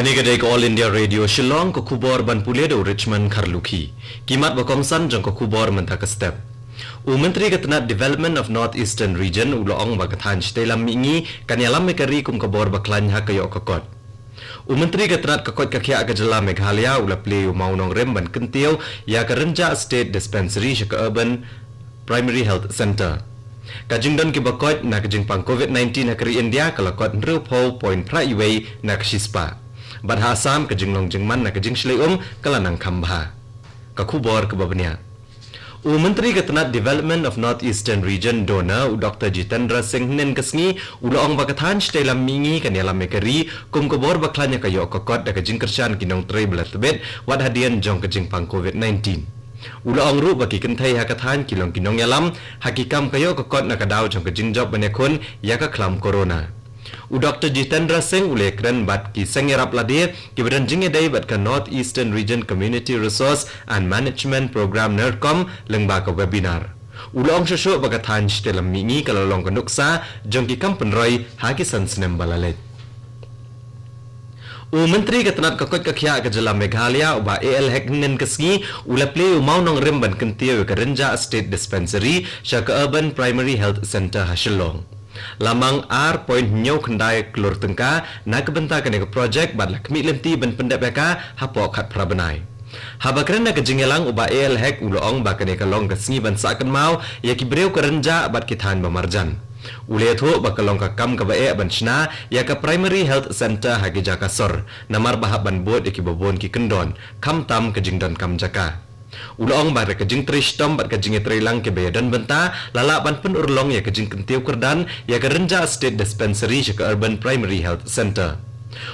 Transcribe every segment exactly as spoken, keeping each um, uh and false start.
Kane ka dei ka All India Radio Shillong, ka khubor ban pule da u Richmond Kharlukhi. Ki mat ba kongsan jong ka khubor mynta ka step. U Myntri ka tnat Development of North Eastern Region u la ong ba ka thaiñ Shatei Lam Mihngi kan ïalam ïa ka ri kum ka bor ba khlaiñ ha ka ïoh ka kot. U Myntri ka tnat ka koit ka khiah ka jylla Meghalaya u la plie ïa u mawnongrim ban kyntiew ïa ka Rynjah State Dispensary sha ka Urban Primary Health Centre. Ka jingdon ki ba koit na ka jingpang COVID nineteen ha ka ri India ka la kot hynriewphew point phra uwei na ka shispah. Bad ha Assam ka jinglong jingman na ka jingshlei um ka la nang kham bha. Ka khubor kaba bniah. U Myntri ka tnat Development of North Eastern Region, DoNER, u Doktor Jitendra Singh hynnin ka sngi u la ong ba ka thaiñ Shatei Lam Mihngi kan ïalam ïa ka ri kum ka bor ba khlaiñ ha ka ïoh ka kot da ka jingkyrshan ki nongtrei ba la tbit wat hadien jong ka jingpang COVID nineteen. U la ong ruh ba ki kynthei ha ka thaiñ ki long ki nongïalam ha ki kam ka ïoh ka kot na ka daw jong ka jingjop ban ïakhun ïa ka khlam corona. U Doktor Jitendra Singh u la ïakren bad ki seng ïarap lade kiba don jingïadei bad ka North Eastern Region Community Resource and Management Programme, NERCOM, lyngba ka webinar. U la ong shuh shuh ba ka thaiñ Shatei Lam Mihngi ka la long ka nuksa jong ki kam pynroi ha ki san snem ba la leit. U Myntri ka tnat ka koit ka khiah ka jylla Meghalaya u Bah A L Hek hynnin ka sngi u la plie ïa u mawnongrim ban kyntiew ïa ka Rynjah State Dispensary sha ka Urban Primary Health Centre ha Shillong. La mang ar point hynñiew khyndai klur tyngka na ka bynta kane ka project bad la khmih lynti ban pyndep ïa ka hapoh khatphra bnai. Haba kren ha ka jingïalang u Bah A L Hek u la ong ba kane ka long ka sngi ban sah kynmaw ïa ki briew ka Rynjah bad ki thaiñ ba marjan. U la ïathuh ba ka long ka kam kaba eh ban shna ïa ka Primary Health Centre ha ki jaka sor namar ba hap ban bud ïa kiba bun ki kyndon, khamtam ka jingdonkam jaka. U la ong ba da ka jingtrei shitom bad ka jingïatreilang kiba ïadon bynta la lah ban pynurlong ïa ka jingkyntiew kyrdan ïa ka Rynjah State Dispensary sha ka Urban Primary Health Centre.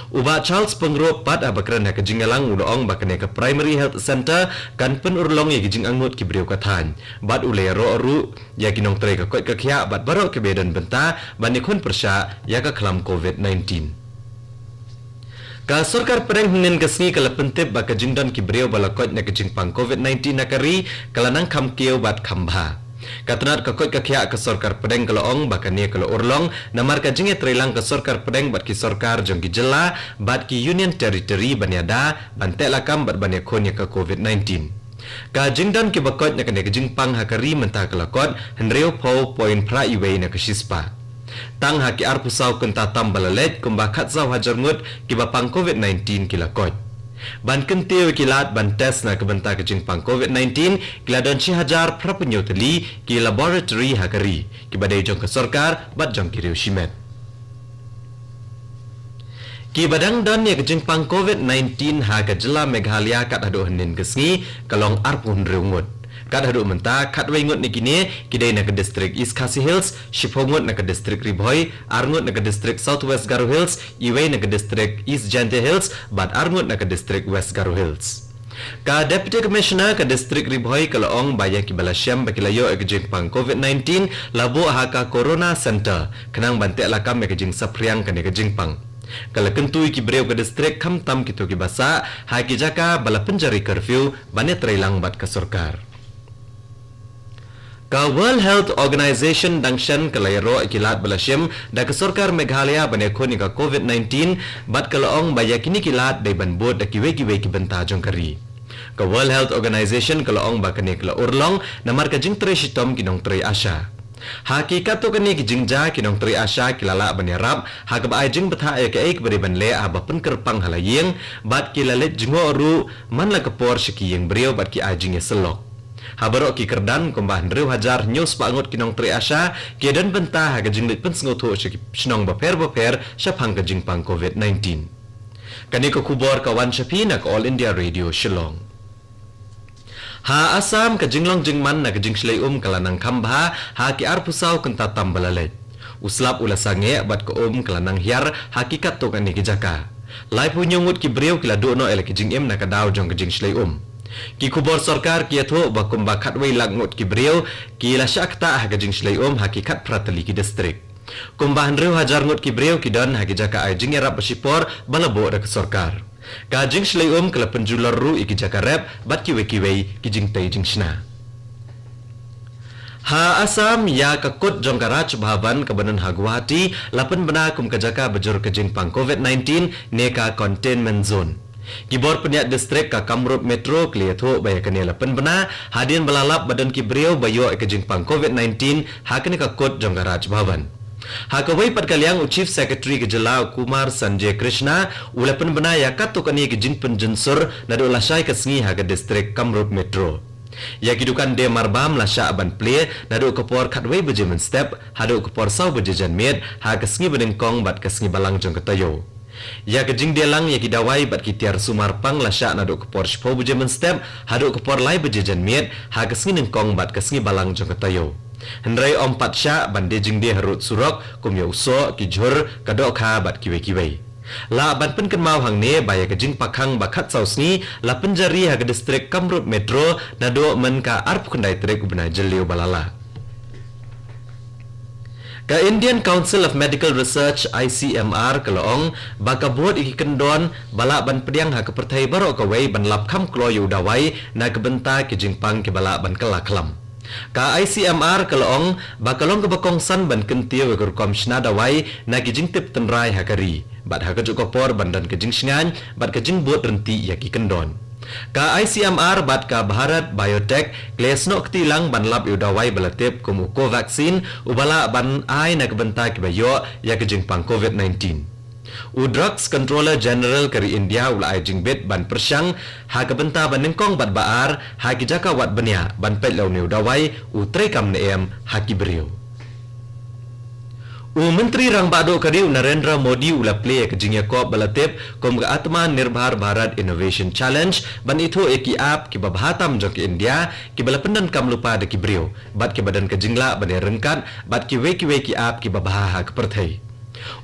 U Bah Charles Pyngrope pat haba kren ha ka jingïalang u la ong ba kane ka Primary Health Centre kan pynurlong ïa ki jingangut ki briew ka thaiñ bad u la ïaroh ruh ïa ki nongtrei ka koit ka khiah bad baroh kiba ïadon bynta ban ïakhun pyrshah ïa ka khlam COVID nineteen. Ka sorkar pdeng hynnin ka sngi ka la pyntip ba ka jingdon ki briew ba la koit na ka jingpang COVID nineteen ha ka ri ka la nang kham kiew bad kham bha. Ka tnat ka koit ka khiah ka sorkar pdeng ka la ong ba kane ka la urlong namar ka jingïatreilang ka sorkar pdeng bad ki sorkar jong ki jylla bad ki Union Territory ban ïada ban teh lakam bad ban ïakhun ïa ka COVID nineteen. Ka jingdon kiba koit na kane ka jingpang ha ka ri mynta ka la kot hynriewphew point phra uwei na ka shispah. Tang ha ki arphew saw kynta tam ba la leit kumba khatsaw hajar ngut kiba pang COVID nineteen ki la koit. Ban kyntiew ïa ki lad ban test na ka bynta ka jingpang COVID nineteen ki la don shi hajar phraphew hynñiew tylli ki laboratory ha ka ri kiba dei jong ka sorkar bad jong ki riew shimet. Kiba dang don ïa ka jingpang COVID nineteen ha ka jylla Meghalaya kat haduh hynnin ka sngi ka long arphew hynriew ngut. Kat haduh mynta khatwei ngut na kine ki dei na ka district East Khasi Hills, shiphew ngut na ka district Ri Bhoi, ar ngut na ka district South West Garo Hills, iwei na ka district East Jaintia Hills bad ar ngut na ka district West Garo Hills. Ka Deputy Commissioner ka District Ri Bhoi ka la ong ba ïa kiba la shem ba ki la ïoh ïa ka jingpang COVID nineteen la buh ha ka Corona Centre khnang ban teh lakam ïa ka jingsaphriang kane ka jingpang. Ka la kyntu ïa ki briew ka district khamtam kito kiba sah ha ki jaka ba la pynjari curfew ban ïatreilang bad ka sorkar. Ka World Health Organization dang shen ka la ïaroh ïa ki lad ba la shim da ka sorkar Meghalaya ban ïakhun ïa ka COVID nineteen bad ka la ong ba ïa kine ki lad dei ban bud da kiwei kiwei ki bynta jong ka ri. Ka World Health Organization ka la ong ba kane ka la urlong namar ka jingtrei shitom ki nongtrei ASHA. Ha ki katto katne ki jingjia ki nongtrei ASHA ki la lah ban ïarap ha kaba ai jingbthah ïa kaei kaba dei ban leh haba pynkyrpang ha la ïing bad ki la leit jngoh ruh man la ka por sha ki ïing briew bad ki ai jingïasyllok. Ha baroh ki kyrdan kumba hynriew hajar hynñiew spah ngut ki nongtrei ASHA ki don bynta ha ka jingleit pynsngewthuh sha ki shnong bapher bapher shaphang ka jingpang COVID nineteen. Kane ka khubor ka wan sha phi na ka All India Radio Shillong. Ha Assam ka jinglong jingman na ka jingshlei um ka la nang kham bha ha ki arphew saw kynta tam ba la leit. U slap u la sangeh bad ka um ka la nang hiar ha ki katto katne ki jaka. Laiphew hynñiew ngut ki briew ki la duh noh ïa la ki jingim na ka daw jong ka jingshlei um. Ki khubor sorkar ki ïathuh ba kumba khatwei lak ngut ki briew ki la shah ktah ha ka jingshlei um ha ki khatphra tylli ki district. Kumba hynriew hajar ngut ki briew ki don ha ki jaka ai jingïarap ba shipor ba la buh da ka sorkar. Ka jingshlei um ka la pynjulor ruh ïa ki jaka rep bad kiwei kiwei ki jingtei jingshna. Ha Assam, ïa ka kut jong ka Raj Bhavan kaba don ha Guwahati la pynbna kum ka jaka ba jur ka jingpang COVID nineteen ne ka containment zone. Ki bor pynïaid district ka Kamrup Metro ki la ïathuh ba ïa kane la pynbna hadien ba la lap ba don ki briew ba ïoh ïa ka jingpang COVID nineteen ha kane ka kut jong ka Raj Bhavan. Ha kawei pat ka liang, u Chief Secretary ka jylla, u Kumar Sanjay Krishna, u la pynbna ïa katto katne ka jingpynjynsur naduh lashai ka sngi ha ka district Kamrup Metro. Ïa ki dukan die marbam la shah ban plie naduh ka por khatwei baje mynstep haduh ka por saw baje janmiet ha ka sngi banyngkong bad ka sngi balang jong ka taïew. Ïa ka jingdie lang ïa ki dawai bad ki tiar sumar pang la shah naduh ka por shiphew baje mynstep haduh ka por lai baje janmiet ha ka sngi nyngkong bad ka sngi balang jong ka taïew. Hynrei ym pat shah ban die jingdie harud surok kum ïa u soh, ki jhur, ka dohkha bad kiwei kiwei. Lah ban pynkynmaw hangne ba ïa ka jingpakhang ba khatsaw sngi la pynjari ha ka district Kamrup Metro naduh myn ka arphew khyndai tarik u bnai Jylliew ba la leit. Ka Indian Council of Medical Research, I C M R, ka la ong ba ka bud ïa ki kyndon ba lah ban pdiang ha ka pyrthei baroh kawei ban lap kham kloi ïa u dawai na ka bynta ki jingpang kiba lah ban kylla khlam. Ka I C M R ka la ong ba ka long kaba kongsan ban kyntiew ïa ka rukom shna dawai na ki jingtip tynrai ha ka ri bad ha kajuh ka por ban don ka jingshngaiñ bad ka jingbud ryntih ïa ki kyndon. Ka I C M R bad ka Bharat Biotech ki la ïasnoh kti lang ban lap ïa u dawai ba la tip kum u Covaxin uba lah ban ai na ka bynta kiba ïoh ïa ka jingpang COVID nineteen. U Drugs Controller General ka ri India u la ai jingbit ban pyrshang ha ka bynta ba nyngkong bad ba ar ha ki jaka wad bniah ban peit la une u dawai u treikam ne em ha ki briew. U Myntri Rangbah Duh ka ri u Narendra Modi u la plie ïa ka jingïakob ba la tip kum ka Atmanirbhar Bharat Innovation Challenge ban ithuh ïa ki app kiba bha tam jong ka India kiba la pyndonkam lypa da ki briew bad kiba don ka jinglah ban ïaryngkat bad kiwei kiwei ki app kiba bha ha ka pyrthei.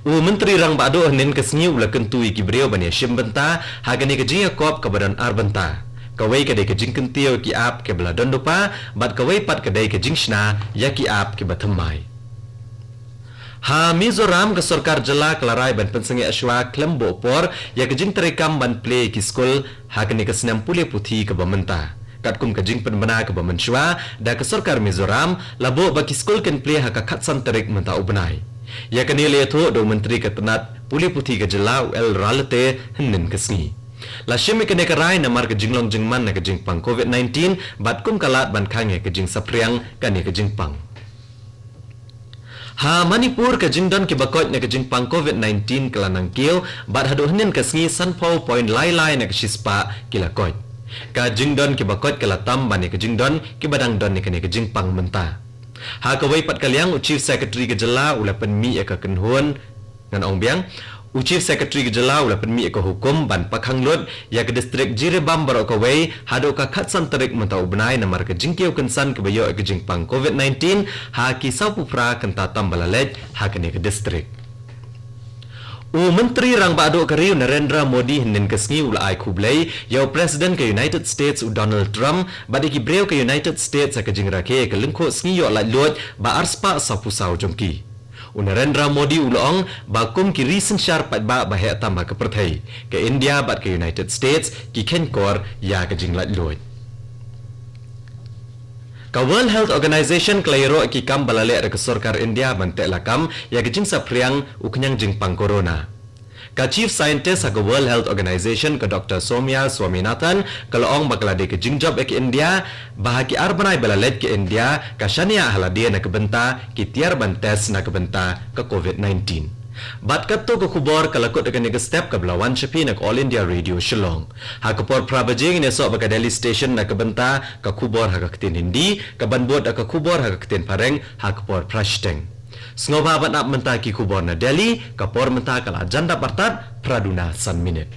U Myntri Rangbah Duh hynnin ka sngi u la kyntu ïa ki briew ban ïashim bynta ha kane ka jingïakob kaba don ar bynta. Kawei ka dei ka jingkyntiew ïa ki app kiba la don lypa bad kawei pat ka dei ka jingshna ïa ki app kiba thymmai. Ha Mizoram, ka sorkar jylla ka la rai ban pynsangeh shuwa khlem buh por ïa ka jingtreikam ban plie ïa ki skul ha kane ka snem pule puthi kaba mynta. Katkum ka jingpynbna kaba mynshuwa da ka sorkar Mizoram, la buh ba ki skul kin plie ha ka khatsan tarik mynta u bnai. Ïa kane la ïathuh da u Myntri ka tnat pule puthi ka jylla u L Ralte hynnin ka sngi. La shim ïa kane ka rai namar ka jinglong jingman na ka jingpang COVID nineteen bad kum ka lad ban khang ïa ka jingsaphriang kane ka jingpang. Ha Manipur, ka jingdon kiba koit na ka jingpang COVID nineteen ka la nang kiew bad haduh hynnin ka sngi sanphew point lai lai na ka shispah ki la koit. Ka jingdon kiba koit ka la tam ban ïa ka jingdon kiba dang don ïa kane ka jingpang mynta. Ha kawei pat ka liang, u Chief Secretary ka jylla u la pynmih ïa ka kynhun, ngan ong biang, u Chief Secretary ka jylla u la pynmih ïa ka hukum ban pakhang lut ïa ka district Jiribam baroh kawei haduh ka khatsan tarik mynta u bnai namar ka jingkiew kynsan kaba ïoh ïa ka jingpang COVID nineteen ha ki sawphew phra kynta tam ba la leit ha kane ka district. U Myntri Rangbah Duh ka ri u Narendra Modi hynnin ka sngi u la ai khublei ïa u President ka United States u Donald Trump bad ïa ki briew ka United States ha ka jingrakhe ïa ka lyngkhuh sngi ïoh laitluid ba arspah sawphew saw jong ki. U Narendra Modi u la ong ba kum ki ri synshar paidbah ba heh tam ha ka pyrthei, ka India bad ka United States ki kheiñkor ïa ka jinglaitluid. Ka World Health Organization ka la ïaroh ïa ki kam ba la leh da ka sorkar India ban teh lakam ïa ka jingsaphriang u khñiang jingpang corona. Ka Chief Scientist ha ka World Health Organization, ka Doctor Soumya Swaminathan, ka la ong ba ka la dei ka jingjop ïa ka India ba ha ki ar bnai ba la leit ka India ka shaniah ha lade na ka bynta ki tiar ban test na ka bynta ka COVID nineteen. Bad katto ka khubor ka la kut ïa kane ka step kaba la wan sha phi na ka All India Radio Shillong. Ha ka por phra baje ngin ïasoh bad ka Delhi Station na ka bynta ka khubor ha ka ktien Hindi, kaban bud da ka khubor ha ka ktien Phareng ha ka por phra shiteng. Sngewbha ban ap mynta ki khubor na Delhi, ka por mynta ka la jan dap artat phra duna san minit.